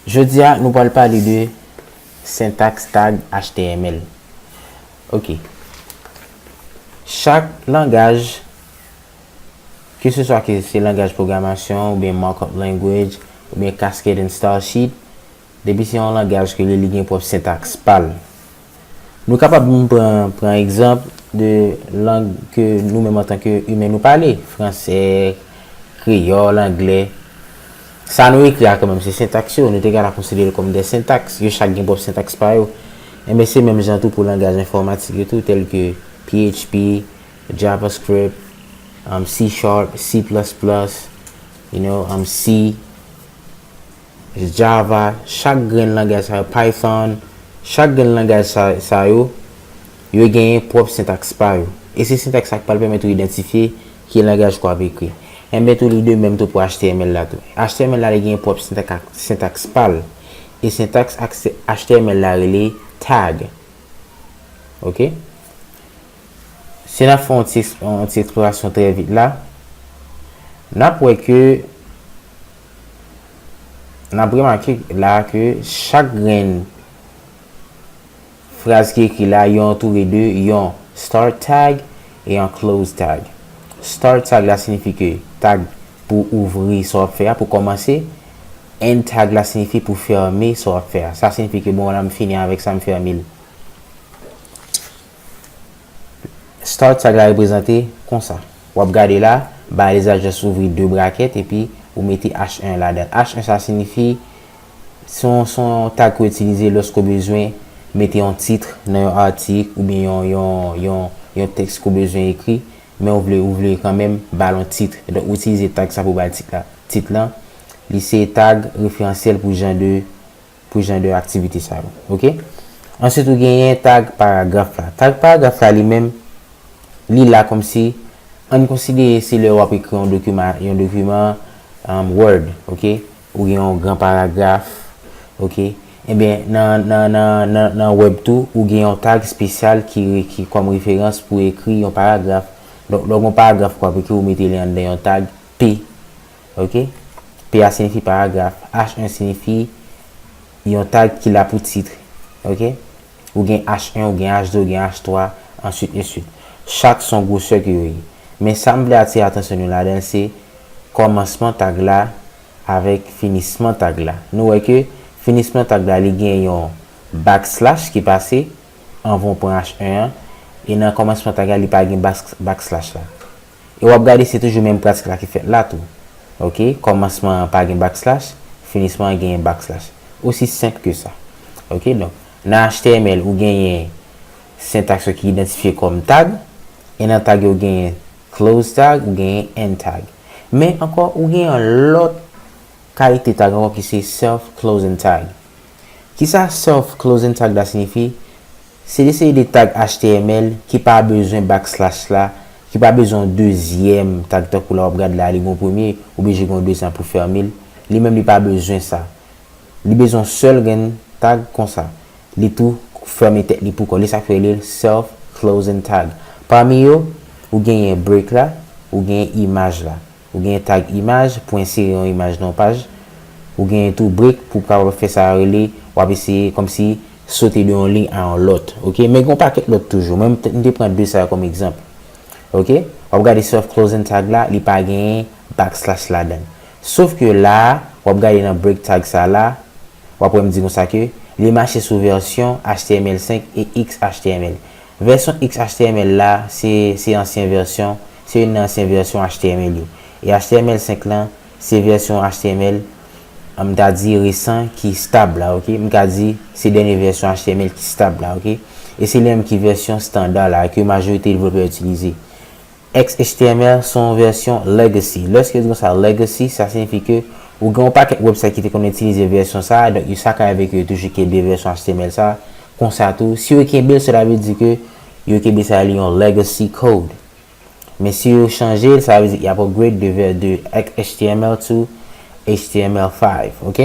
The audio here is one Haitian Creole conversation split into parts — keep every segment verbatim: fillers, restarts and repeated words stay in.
Jodi a, nou pral pale de sentaks tag H T M L. Ok. Chak langaj, ke se swa ke se langaj pwogramasyon, oubyen markup language, oubyen Cascade and Style Sheet, depi se yon langaj ke li, li gen pwòp sentaks pa l. Nou kapab menm pran, pran egzanp de lang ke nou menm antanke imen nou pale, fransè, kreyòl, anglè. Sa nou ekri a kanmenm, se sentaks yo, nou te ka konsidere l kòm de sentaks, yo chak gen pwòp sentaks pa yo. Enben, se menm jan tou pou langaj enfòmatik yo tou, tèl ke P H P, JavaScript, um, C Sharp, C plus plus, you know, um, C, Java, chak grenn langaj sa yo, Python, chak grenn langaj sa, sa yo, yo genyen pwòp sentaks pa yo. E se sentaks sa k pral pèmèt ou idantifye ki langaj ke w ap ekri. Enben tou, li de menm tou pou H T M L la tou. H T M L la, li genyen pwòp sentaks, sentaks pa l. E sentaks H T M L la rele tag. Ok? Si n ap fè yon ti, yon ti eksplorasyon trè vit la, n ap wè ke, n ap remake la ke chak grenn fraz ki ekri la, yo antoure de yon start tag e yon close tag. Start tag la siyifi ke tag pou ouvri sa w ap fè a, pou kòmanse. End tag la siyifi pou fèmen sa w ap fè a. Sa siyifi ke, bon, la m fini avèk sa, m fèmen l. Start tag la reprezante konsa. W ap gade la, ba les agents ouvri de brakèt epi ou mete H un ladan. H un sa siyifi, se yon, se yon tag ke w itilize lòske w bezwen mete yon tit nan yon atik oubyen yon, yon, yon, yon tèks ke w bezwen ekri, men w vle, ou vle kanmenm ba l yon tit. Donk, ou itilize tag sa pou ba l tit la. Tit lan, li se tag referansyèl pou jan de pou jan de aktivite sa yo. Ok? Answit, ou genyen tag paragraf la. Tag paragraf la, li menm, li la kòmsi, ann konsidere se lè w ap ekri yon dokiman, yon dokiman, um, Word, ok? Ou gen yon gran paragraf, ok? Ebyen, nan, nan, nan, nan, nan web tou, ou gen yon tag espesyal ki, ki kòm referans pou ekri yon paragraf. Donk, lè w gen yon paragraf ke w ap ekri, ou mete li anndan yon tag P, ok? P a siyifi paragraf, H un siyifi yon tag ki la pou tit, ok? Ou gen H un, ou gen H de, ou gen H twa, answit, enswit. Chak se yon gwosè ke yo ye. Men sa m vle atire atansyon nou ladan l, se kòmansman tag la avèk finisman tag la. Nou wè ke finisman tag la, li gen yon backslash ki pase anvan w pran H un an, e nan kòmansman tag la, li pa gen back-, backslash la. E w ap gade se toujou menm pratik la ki fèt la tou. Ok, kòmansman an pa gen backslash, finisman an genyen backslash. Osi senp ke sa. Ok, donk, nan H T M L, ou genyen sentaks yo ki idantifye kòm tag, e nan tag yo, ou genyen close tag, ou genyen end tag. Men ankò, ou genyen yon lòt kalite tag ankò ki se self closing tag. Kisa self closing tag la siyifi? Se de seri de tag H T M L ki pa bezwen backslash la, ki pa bezwen yon dezyèm tag, tankou la w ap gade la, li gen yon premye, oblije gen yon dezyèm pou fèmen l. Li menm, li pa bezwen sa. Li bezwen yon sèl grenn tag konsa. Li tou fèmen tèt li pou kò li, sa k fè yo rele l self closing tag. Pami yo, ou genyen break la, ou genyen imaj la. Ou genyen tag imaj pou ensere yon imaj nan yon paj. Ou genyen tou break pou w kapab fè sa yo rele, w ap eseye kòmsi sote de yon liy a yon lòt. Ok? Men gen yon pakèt lòt toujou. Mwen, m te, m te pran de sa yo kòm egzanp. Ok? W ap gade self closing tag la, li pa genyen backslash ladan l. Sof ke la a, w ap gade nan break tag sa la, w ap wè m di konsa ke li mache sou vèsyon H T M L senk e X H T M L. Vèsyon X H T M L la, se, se ansyen vèsyon, se youn nan ansyen vèsyon H T M L yo. E H T M L senk lan, se vèsyon H T M L, m ta di resan ki stab la, ok? M ka di se dènye vèsyon H T M L ki stab la, ok? E se li menm ki vèsyon estanda la, ke majorite devlopè itilize. X H T M L se yon vèsyon legacy. Lèske yo di konsa legacy, sa siyifi ke ou gen yon pakèt website ki te konn itilize vèsyon sa a, donk yo sa ka rive ke yo toujou kenbe vèsyon H T M L sa a. Konsa tou, si yo kenbe l, sela vle di ke yo kenbe sa li yon legacy code. Men si yo chanje l, sa vle di y ap upgrade de vè-, de X H T M L to H T M L five, ok?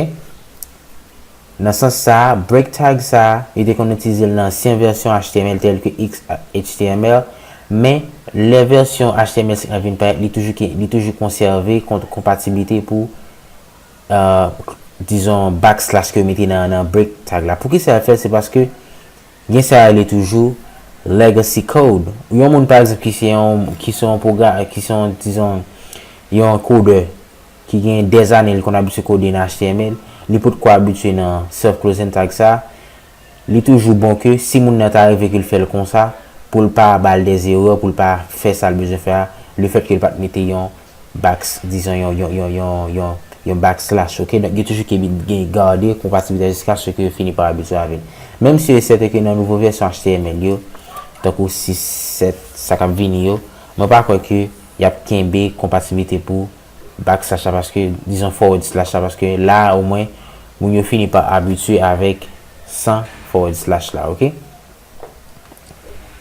Nan sans sa a, break tag sa a, yo te konn itilize l nan ansyen vèsyon H T M L tèl ke X H T M L, men lè vèsyon H T M L senk lan vin parèt, li toujou ke, li toujou konsève kon-, konpatiblite pou, euh, dizon, backslash ke yo mete nan, nan break tag la. Poukisa yo fè l? Se paske gen sa yo rele toujou legacy code. Yon moun, pa egzanp, ki se yon, ki se yon pwogra-, ki se yon, dizon, yon kodè ki gen dèzane li konn abitye kode nan H T M L, li potko abitye nan self-closing tag sa, li toujou bon ke si moun nan ta rive ke l fè l konsa, pou l pa ba l dè erè, pou l pa fè sa l bezwen fè a, lefètke l pa t mete yon back, dizon, yon, yon, yon, yon, yon, yon backslash, ok? Donk, yo toujou ke gen gade konpatibilite jiskaske yo fini pa abitye avè l. Menm si e sèten ke nan nouvo vèsyon H T M L yo, tankou sis, sèt, sa k ap vini yo, mwen pa kwè ke y ap kenbe konpatibilite pou backslash la, paske, dizon, forward slash la, paske la, omwen, moun yo fini pa abitye avèk san forward slash la, ok?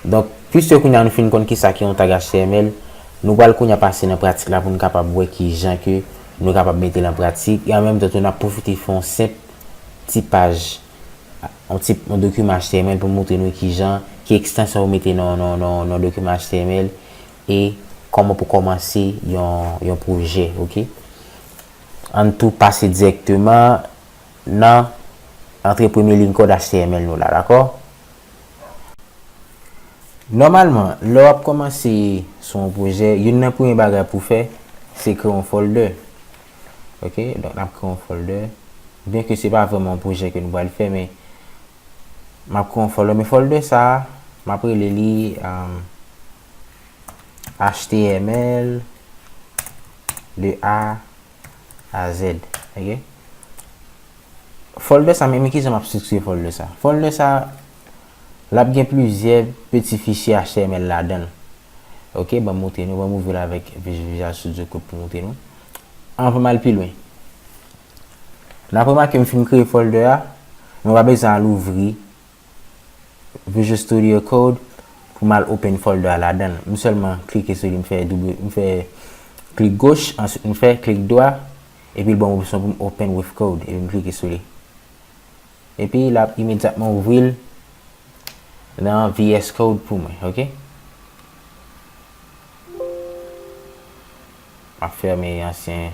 Donk, piske kounye a nou fin konn kisa ki yon tag H T M L, nou pral kounye a pase nan pratik la pou nou kapab wè ki jan ke nou kapab mete l an pratik, e an menm tan tou n ap pwofite fè yon senp ti paj, yon ti, yon dokiman H T M L pou montre nou ki jan, ki ekstansyon pou mete nan, nan, nan, nan dokiman H T M L, e kòman pou kòmanse yon, yon pwojè, ok? Ann tou pase dirèkteman nan antre premye liy kòd H T M L nou la, dakò? Nòmalman, lè w ap kòmanse sou yon pwojè, youn nan premye bagay pou w fè, se kreye yon folder. Ok, donk n ap kreye yon folder. Byenke se pa vrèman yon pwojè ke nou pral fè, men m ap kreye yon folder. Men folder sa a, m ap rele li, um, H T M L de A a Z. Ok? Folder sa, men, men ki jan m ap estrikti folder sa. Folder sa, l ap gen plizyè piti fichye H T M L ladan l. Ok, ban m montre nou, ban m ouvri l avèk Visual Studio Code pou montre nou. Anvan m al pi lwen. N ap remake m fin kreye folder a, mwen pa bezwen al ouvri Visual Studio Code pou m al open folder a ladan l. M sèlman klike sou li, m fè doub, m fè klik goch, answit m fè klik dwa, epi l ban m opsyon pou m open with code, epi m klike sou li. Epi l ap imedyatman ouvri l nan V S Code pou mwen, ok? M ap fèmen ansyen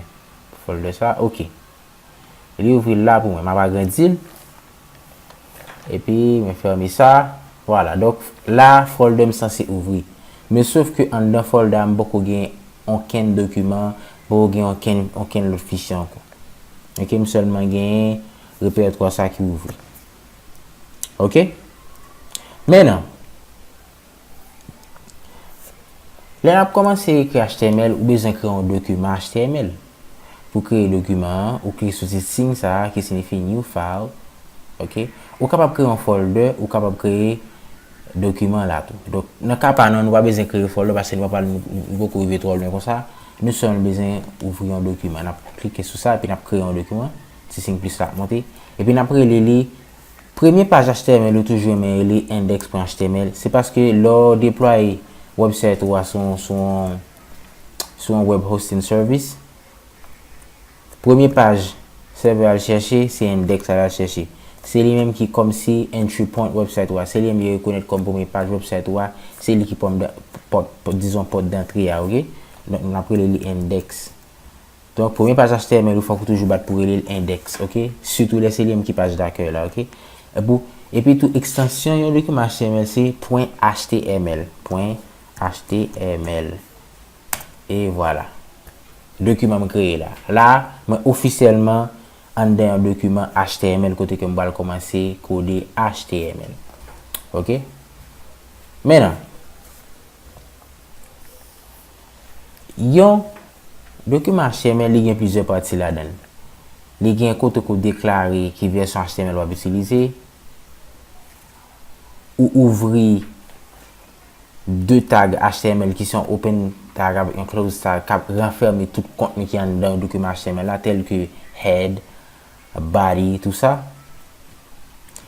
folder sa, ok. Li ouvri l la pou mwen. M ap agrandi l. Epi, mwen fèmen sa. Vwala. Donk, la, folder m sanse ouvri. Men sof ke anndan folder a, m poko gen onkenn dokiman, m poko gen onkenn, onkenn lòt fichye ankò. Ok, m sèlman gen repètwa sa ki ouvri. Ok? Mentnan, lè n ap kòmanse ekri H T M L, ou bezwen kreye yon dokiman H T M L. Pou kreye dokiman an, ou klike sou ti siy sa a ki siyifi New File. Ok? Ou kapab kreye yon folder, ou kapab kreye dokiman la tou. Donk, nan ka pa nou, nou pa bezwen kreye folder paske nou pa pral, nou, nou poko rive twò lwen konsa. Nou sèlman bezwen ouvri yon dokiman. N ap klike sou sa, epi n ap kreye yon dokiman. Ti siy plis la ap monte. Epi n ap rele li Premye paj H T M L ou toujou renmen rele index pwen H T M L, se paske lè w deplwaye website ou a sou, sou, sou yon web hosting service, premye paj server al chèche, se index la l al chèche. Se li menm ki kòmsi entry point website ou a. Se li menm yo rekonèt kòm premye paj website ou a. Se li ki pòt, pòt, dizon, pòt dantre a, ok? Donk, n ap rele li index. Donk, premye paj H T M L ou fòk ou toujou bat pou rele l index, ok? Sitou lè se li menm ki paj dakèy la, ok? Epi, epi tou, ekstansyon yon dokiman H T M L se pwen H T M L, pwen H T M L. E vwala. Dokiman m kreye la. La, mwen ofisyèlman anndan yon dokiman H T M L kote ke m pral kòmanse kode H T M L. Ok? Mentnan, yon dokiman H T M L, li gen plizyè pati ladan l. Li gen kote ke w deklare ki vèsyon H T M L w ap itilize. Ou ouvri de tag H T M L ki se yon open tag avèk yon close tag k ap ranfèmen tout kontni ki anndan dokiman H T M L la, tèl ke head, body, tou sa.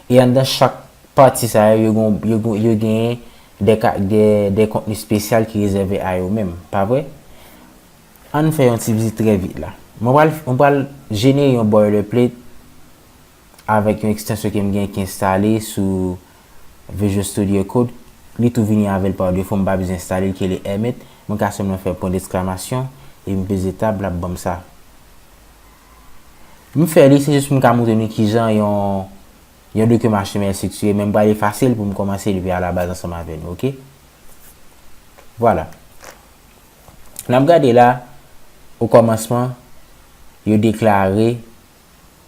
E anndan chak pati sa yo, yo gen, yo gen, yo gen de ka, de, de kontni espesyal ki rezève a yo menm, pa vre? Ann fè yon ti vizit trè vit la. Mwen pral, mwen pral jenere yon boilerplate avèk yon ekstansyon ke m gen ki enstale sou Visual Studio Code. Li tou vini avè l pa defo, m pa bezwen enstale l, ki rele Emmet. Mwen ka sèlman fè pwen deksklamasyon e m peze tab, l ap ban m sa. M fè li, se jis pou m ka montre nou kijan yon, yon dokiman H T M L striktire, men m pral efase l pou m kòmanse depi alabaz ansanm avè nou, oke? Vwala. N ap gade la, o kòmansman, yo deklare,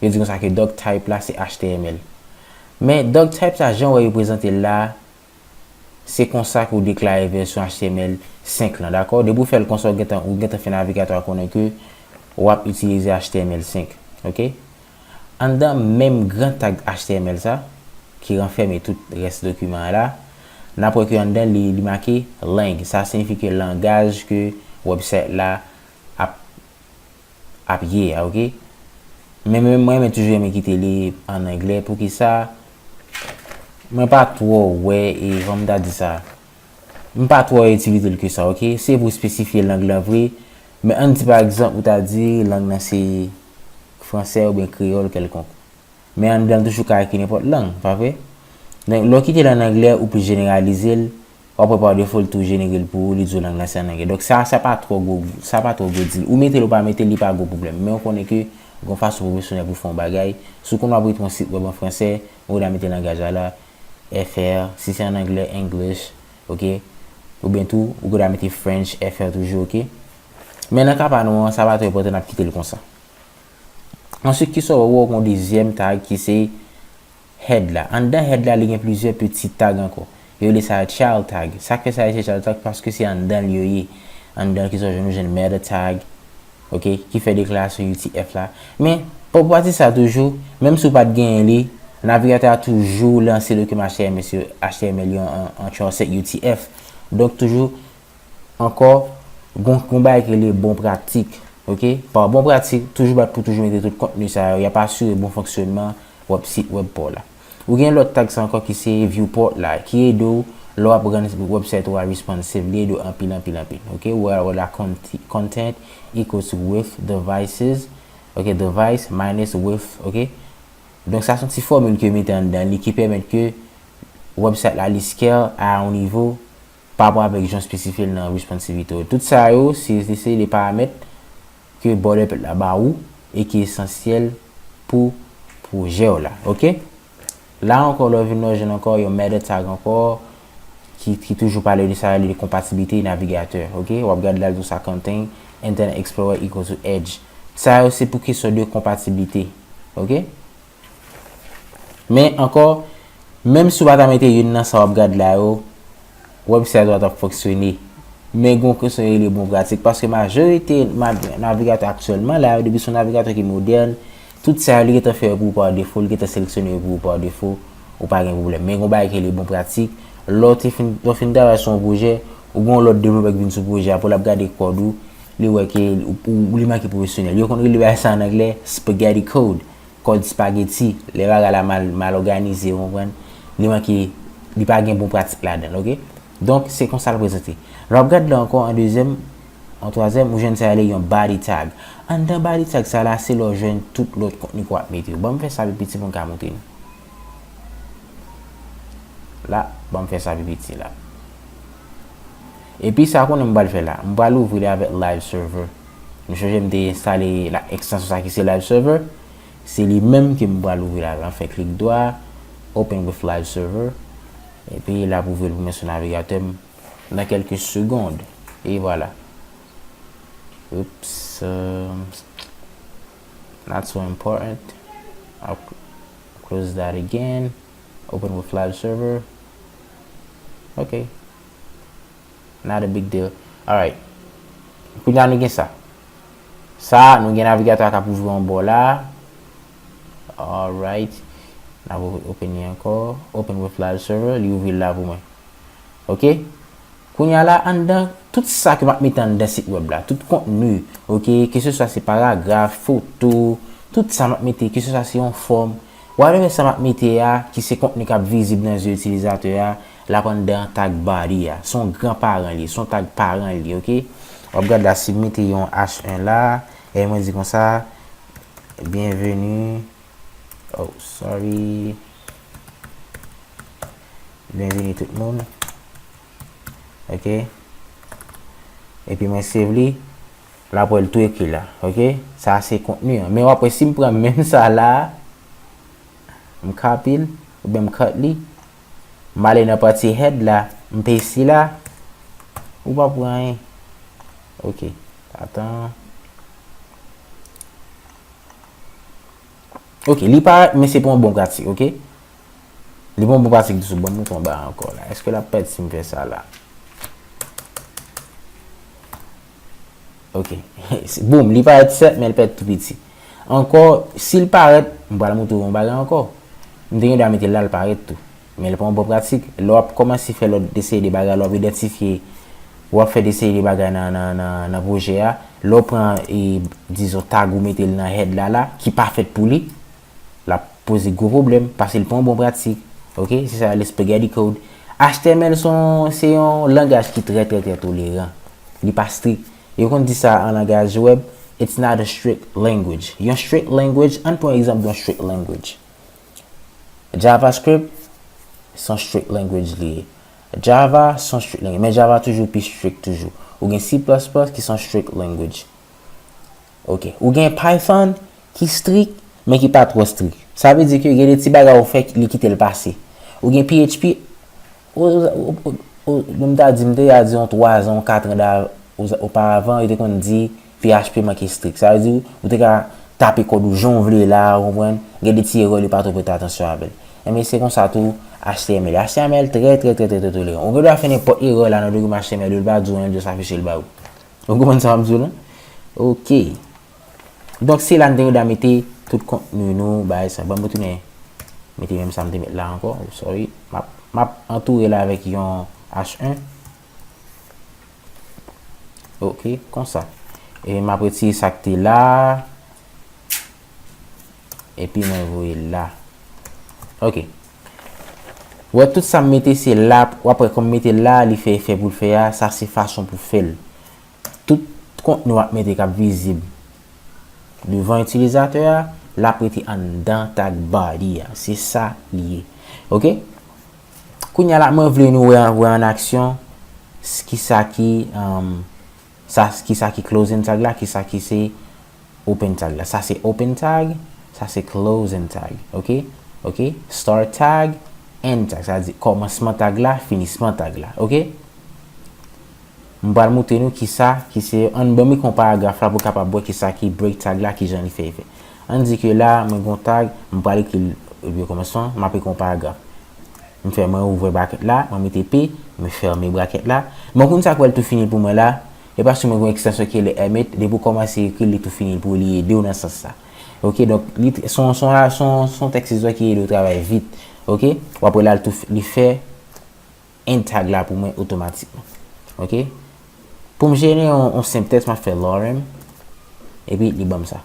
yo di konsa ke doctype la se H T M L. Men doctype sa, jan w wè yo prezante l la, se konsa ke w deklare vèsyon H T M L senk lan, dakò? Depi w fè l konsa, ou gentan, ou gentan fè navigatè a konnen ke w ap itilize H T M L senk, oke? Anndan menm gran tag H T M L sa, ki ranfème tout rès dokiman an la, n ap wè ke anndan li, li make lang. Sa siyifi ke langaj ke website la ap, ap ye a, oke? Men mwen, mwen renmen toujou renmen kite li an anglè. Poukisa? Mwen pa twò wè, e jan m ta di sa, m pa twò itilite l ke sa, oke? Se pou espesifye lang lan vre, men ann di pa egzanp ou ta di lang nan se fransè oubyen kreyòl kèlkonk. Men anndan l toujou ka ekri nenpòt lang, pa vre? Donk, lè w kite l an anglè, ou plis jeneralize l, w ap wè pa defo l tou jenere l pou ou, li di w lang lan se an anglè. Donk, sa, sa pa twò gwo, sa pa twò gwo dil. Ou mete l ou pa mete l, li pa gwo pwoblèm. Men w konnen ke gon fason pwofesyonèl pou fè yon bagay. Si w konn w ap rete yon sit wèb an fransè, ou ta mete langaj la la, F R, si se an anglè, English, oke? Oubyen tou, ou ta mete French, F R toujou, oke? Men nan ka pa nou an, sa pa twò enpòtan, n ap kite l konsa. Answit, kisa w wè, w wè yon dezyèm tag ki se head la. Anndan head la, li gen plizyè peti tag ankò. Yo rele sa child tag. Sa k fè sa rele child tag? Paske se anndan l yo ye. Anndan l, kisa w jwenn, ou jwenn meta tag, oke, ki fè deklarasyon U T F la. Men, pou pati sa toujou, menm si w pa t genyen li, navigatè a toujou lanse dokiman H T M L yo, H T M L yo an, an, an char set U T F. Donk, toujou, ankò, gon, gon bagay ki rele bon pratik, oke? Pa bon pratik, toujou bat pou toujou mete tout kontni sa yo. Y ap asire bon fonksyònman wèb sit wèb pa w la. Ou gen lòt tag sa ankò ki se viewport la, ki ede w lè w ap rann website ou a responsive, li ede w anpil, anpil, anpil, oke? Ou wè, wè la content, content equals to width devices, oke, device minus width, oke? Donk, sa se yon ti fòmil ke yo mete anndan li ki pèmèt ke website la, li scale a yon nivo pa rapò avèk jan w espesifye l nan responsivity. Tout sa yo, se, se, se de paramèt ke boilerplate la ba ou e ki esansyèl pou pwojè w la, oke? La ankò, lè w vin la, w jwenn ankò yon meta tag ankò ki, ki toujou pale de sa, de konpatibilite navigatè, oke? W ap gade la, l di w sa contain Internet Explorer equal to Edge. Sa yo, se pou kesyon de konpatibilite, oke? Men ankò, menm si w pa ta mete youn nan sa w ap gad la yo, website ou a t ap fonksyone. Men gon kesyon rele bon pratik, paske majorite ma-, navigatè aktyèlman la yo, depi se yon navigatè ki modèn, tout sa yo li gentan fè yo pou ou pa defo, li gentan seleksyone yo pou ou pa defo, ou pa gen pwoblèm. Men gon bagay ki rele bon pratik, lè w te fin, lè w fin travay sou yon pwojè, ou gen yon lòt devlopè ki vin sou pwojè a, pou l ap gade kòd ou, li wè ke ou, ou, li manke pwofesyonèl. Yo konn rele bagay sa an anglè spaghetti code. Kòd spageti, lè bagay la mal, mal òganize, ou konprann? Li manke, li pa gen bon pratik ladan l, oke? Donk, se konsa l prezante. Lè w ap gad la ankò, an dezyèm, an twazyèm, ou jwenn sa rele yon body tag. Anndan body tag sa la, se la w jwenn tout lòt kontni ke w ap mete yo. Ban m fè sa pi piti pou m ka montre nou. La, ban m fè sa pi piti la. Epi sa konnen m pral fè la, m pral ouvri li avèk Live Server. M sonje m te enstale la, ekstansyon sa ki se Live Server. Se li menm ke m pral ouvri la. Ann fè klik dwa, Open with Live Server. Epi l ap ouvri l pou mwen sou navigatè m nan kèlke segonn. E vwala. Oops, um, not so important. I'll cl-, close that again. Open with Live Server. Ok. Not a big deal. Alright. Kounye a nou gen sa. Sa, nou gen navigatè a k ap ouvri yon bò la. Alright. N ap open li ankò. Open with Live Server. Li ouvri l la pou mwen. Ok? Kounye a la, anndan, tout sa ke m ap mete anndan sit wèb la, tout kontni, ok, keseswa se paragraf, foto, tout sa m ap mete, keseswa se yon fòm, whatever sa m ap mete a, ki se kontni k ap vizib nan zye itilizatè a, l ap anndan tag body a. Se yon gran paran li ye, se yon tag paran li ye, ok? W ap gad la, si m mete yon H un la, e mwen di konsa, bienvenue, oh, sorry. Bienvenue tout moun. Ok. Epi mwen save li. La pou wè l tou ekri la, ok? Sa se kontni an. Men w ap wè si m pran menm sa la, m copy l, oubyen m cut li, m ale nan pati head la, m paste li la, ou p ap wè anyen. Ok, atan. Ok, li parèt, men se pa yon bon pratik, ok? Li pa yon bon pratik ditou. Bon, mouton ba ankò la. Èske l ap pèdi si m fè sa la? Ok. Boom, li parèt sèt, men l pèdi tou piti. Ankò, si l parèt, m pral montre w yon bagay ankò. M te gen dwa mete l la, l parèt tou. Men li pa yon bon pratik. Lè w ap kòmanse fè lòt de seri de bagay, lè w ap idantifye, w ap fè de seri de bagay nan, nan, nan, nan pwojè a, lè w pran, e, dizon, tag ou mete l nan head la, la, ki pa fèt pou li, l ap poze gwo pwoblèm, paske li pa yon bon pratik. Ok? Se sa, le spaghetti code. H T M L se yon, se yon langaj ki trè, trè, trè toleran. Li pa strik. Yo konn di sa an langaj web, it's not a strict language. Yon strict language, ann pran egzanp yon strict language. JavaScript, se yon strict language li ye. Java, se yon strict language. Men Java toujou pi strict toujou. Ou gen C plus plus ki se yon strict language. Ok. Ou gen Python ki strik, men ki pa twò strik. Sa vle di ke gen de ti bagay ou fè, li kite l pase. Ou gen P H P, ou, ou, ou, ou, m ta di, m te a di yon twa zan, yon kat an da, oparavan, yo te konn di P H P manke strik. Sa vle di, ou te ka tape kòd ou jan w vle la, ou konprann? Gen de ti erè, li pa twò prete atansyon avè l. Enben, se konsa tou H T M L. H T M L trè, trè, trè, trè, trè toleran. Ou gen dwa fè nenpòt erè la nan dokiman H T M L, li pa di w anyen, li just afiche l ba ou. Ou konprann sa m ap di w lan? Ok. Donk, se la n te gen dwa mete tout kontni nou, bagay sa. Ban m retounen mete menm sa m te met la ankò. Oh, sorry. M ap, m ap antoure l avèk yon H one. Ok, konsa. E m ap retire sa k te la. Epi mwen voye l la. Ok. Ou wè tout sa m mete se la, w ap wè kòm m mete l la, li fè efè pou l fè a, sa se fason pou fè l. Tout kontni w ap mete k ap vizib devan itilizatè a, l ap rete anndan tag body a. Se sa li ye. Ok? Kounye a la, mwen vle nou wè, wè an aksyon s-, kisa ki, um, sa, kisa ki closing tag la, kisa ki se open tag la. Sa se open tag, sa se closing tag. Ok? Ok? Start tag, end tag. Sa di kòmansman tag la, finisman tag la. Ok? M pral montre nou kisa ki se, ann ban m ekran paragraf la pou w kapab wè kisa ki break tag la, kijan li fè efè. Ann di ke la, mwen gon tag, m pral ekri l, ebyen, kòmansman, m ap ekran paragraf. M fè, mwen ouvè brakèt la, mwen mete P, mwen fèmen brakèt la. Mwen konn sa k wè l tou fini pou mwen la, e paske mwen gon ekstansyon ki rele Emmet, depi w kòmanse ekri l, li tou fini l pou ou, li ede w nan sans sa. Ok, donk, li, se yon, se yon, se yon, se yon tèks ki ede w travay vit. Ok, w ap wè la, l tou f-, li fè end tag la pou mwen otomatikman. Ok? Pou m jenere yon, yon senp tèks, m ap fè lorem, epi li ban m sa.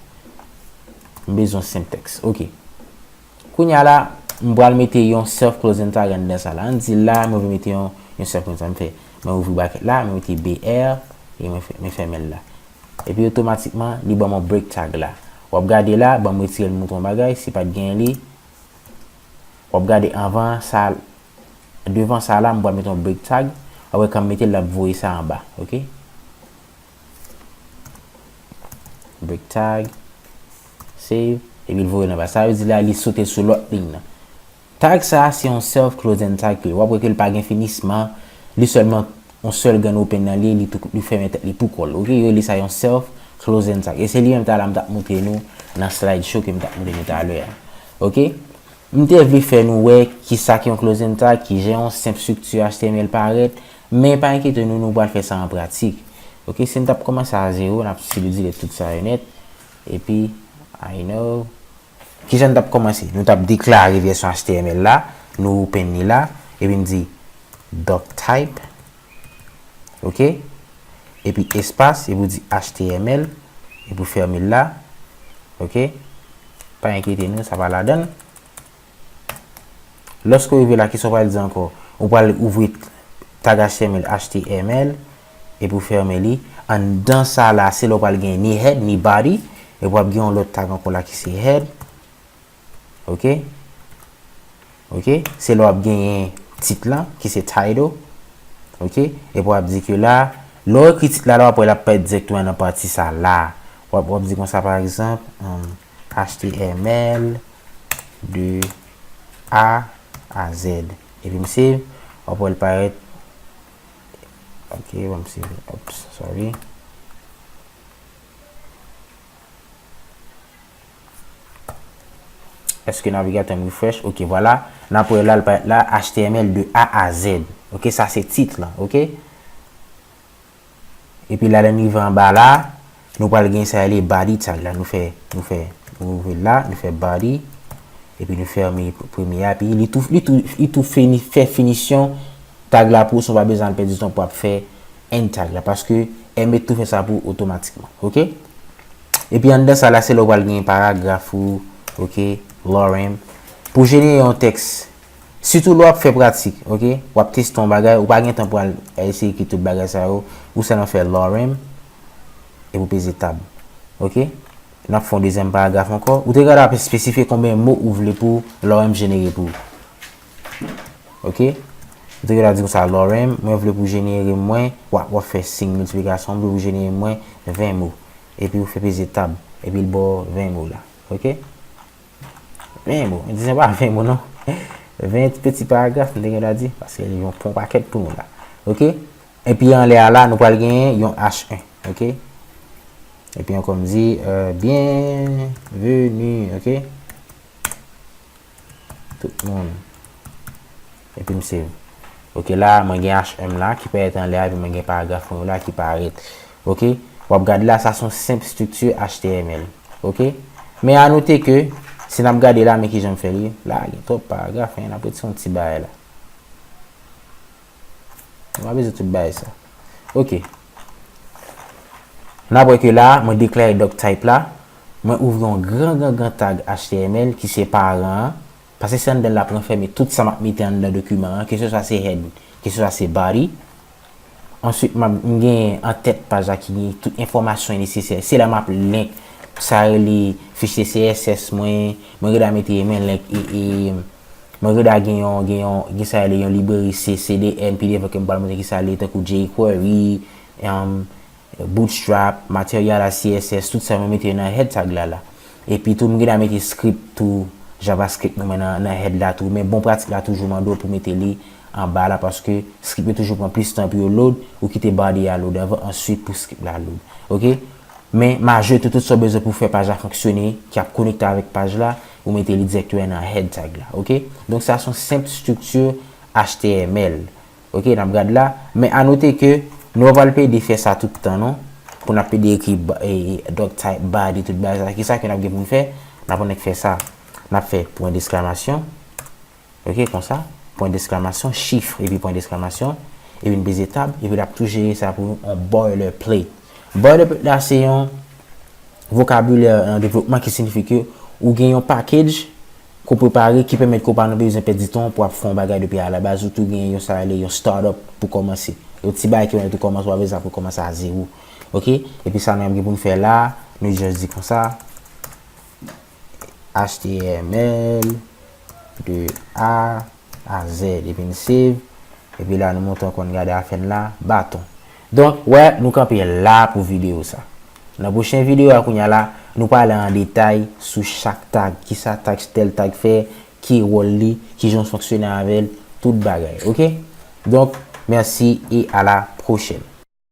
M bezwen senp tèks. Ok. Kounye a la, m pral mete yon self closing tag anndan sa la. Ann di la, mwen vle mete yon, yon self closing tag. M fè, mwen ouvri brakèt la, mwen mete B R, e mwen fè, mwen fèmen l la. Epi otomatikman, li ban m yon break tag la. W ap gade la, ban m retire l, montre yon bagay, si pa t gen li, w ap gade anvan sa, devan sa la, m pral mete yon break tag. W ap wè kan m mete l, l ap voye sa anba, ok? Break tag, save, epi l voye l anba. Sa vle di la, li sote sou lòt liy nan. Tag sa a se yon self closing tag ke w ap wè ke l pa gen finisman, li sèlman yon sèl grenn open nan li, li tou, li fèmen tèt li pou kò l. Ok, yo rele sa yon self closing tag. E se li menm talè m t ap montre nou nan slide show ke m t ap montre nou talè a. Ok? M te vle fè nou wè kisa ki yon closing tag, kijan yon senp estrikti H T M L parèt, men pa enkyete nou, nou pral fè sa an pratik. Ok, si n t ap kòmanse a zewo, n ap seli delete tout sa yo nèt. Epi, I know. Kijan n t ap kòmanse? Nou t ap deklare vèsyon H T M L la, nou open li la, epi n di doctype, ok? Epi espas, epi w di H T M L, epi w fèmen l la, ok? Pa enkyete nou, sa pa ladan l. Lòske w rive la, kisa w pral di ankò? Ou pral ouvri tag H T M L, H T M L, epi w fèmen li. Anndan sa la, se la w pral gen ni head, ni body, epi w ap gen yon lòt tag ankò la ki se head. Ok? Ok? Se la w ap genyen tit lan, ki se title. Ok? Epi w ap di ke la, Lè w ekri tit la, la w ap wè l ap parèt dirèkteman nan pati sa la. W ap, w ap di konsa, pa egzanp, um, H T M L de A a Z. Epi m save, w ap wè l parèt. Ok, bon, m save. Oops, sorry. Èske navigatè m refresh? Ok, vwala. N ap wè la, l parèt la, H T M L de A a Z. Ok, sa se tit lan, ok? Epi la, lè n rive anba la, nou pral gen sa rele body tag la. Nou fè, nou fè, nou ouvri l la, nou fè body. Epi nou fèmen premye a, epi li tou, li tou, li tou fini, fè finisyon tag la pou ou, san w pa bezwen al pèdi tan pou ap fè end tag la, paske M eight tou fè sa pou ou otomatikman, ok? Epi anndan sa la, se la w pral gen paragraf ou, ok, lorem. Pou jenere yon tèks, sitou lè w ap fè pratik, ok, w ap teste yon bagay, ou pa gen tan pou al eseye ekri tout bagay sa yo, ou sèlman fè lorem, epi w peze tab, ok? N ap fè yon dezyèm paragraf ankò. Ou te ka ap espesifye konbyen mo ou vle pou lorem jenere pou ou. Ok? Ou te ka di konsa, lorem, mwen vle pou jenere mwen, w ap, w ap fè siy miltiplikasyon, mwen vle pou jenere mwen ven mo. Epi ou fè peze tab. Epi l ba w ven mo la. Ok? Ven mo. M di se pa ven mo non. Ven ti peti paragraf, m te gen dwa di. Paske li yon pon pakèt pou nou la. Ok? Epi anlè a la, nou pral genyen yon H un. Ok? Epi ankò m di, euh, bienvenue. Ok? Tout moun. Epi m save. Ok, la, mwen gen H M la ki parèt anlè a, epi mwen gen paragraf mwen yo la ki parèt. Ok? W ap gade la, sa se yon senp estrikti H T M L. Ok? Men a note ke, si n ap gade la, men kijan m fè li, la, gen twòp paragraf, en, n ap retire yon ti bagay la. Nou pa bezwen tout bagay sa. Ok. N ap wè ke la, mwen deklare doctype la. Mwen ouvri yon gran, gran, gran tag H T M L ki se paran an. Paske se anndan l l ap ranfèmen tout sa m ap mete anndan dokiman an, keseswa se head, keseswa se body. Answit, m ap, m gen an tèt paj la ki gen tout enfòmasyon nesesè. Se la m ap link, sa rele fichye C S S mwen, mwen rele mete mwen link e, e, Mwen reda gen yon, gen yon, gen sa rele yon libreri C D N, pi devan ke m pral montre ki sa rele tankou jQuery, um, Bootstrap, Material a C S S, tout sa mwen mete yo nan head tag la la. Epi tou, m reda mete script tou, JavaScript nou mwen nan, nan head la tou. Men bon pratik la toujou mande w pou mete li anba la, paske script yo toujou pran plis tan pou yo load, ou kite body a load anvan, answit pou script la load. Ok? Men majorite tout sa w bezwen pou fè paj la fonksyone, ki ap konekte avèk paj la, ou mete li dirèkteman nan head tag la, ok? Donk sa se yon senp estrikti H T M L. Ok, n ap gade la. Men a note ke nou pa pral pede fè sa tout tan non. Pou n ap pede ekri ba- e, e, doctype, body, tout bagay sa. Kisa ke n ap gen pou n fè? N ap annik fè sa. N ap fè pwen deksklamasyon. Ok, konsa, pwen deksklamasyon, chif, epi pwen deksklamasyon, epi n peze tab, epi l ap tou jere sa pou yon boilerplate. Boilerplate la, se yon vokabilè nan devlopman ki siyifi ke ou gen yon package ke w prepare ki pèmèt ke w pa nan bezwen pèdi tan pou ap fè yon bagay depi alabaz, ou tou gen yon sa rele yon startup pou kòmanse. Yon ti bagay ki pèmèt ou kòmanse, w ap bezwen pou kòmanse a zewo. Ok? Epi sa nou gen pou n fè la, nou just di konsa, H T M L de A a Z, epi n save, epi la nou monte ankò n gade afè n la, baton. Donk, wè, nou kanpe la pou videyo sa. Nan pwochen videyo a kounye a la, nou pale an detay sou chak tag, kisa tag, tèl tag fè, ki wòl li, kijan w fonksyone avè l, tout bagay, ok? Donk, mèsi e a la pwochèn.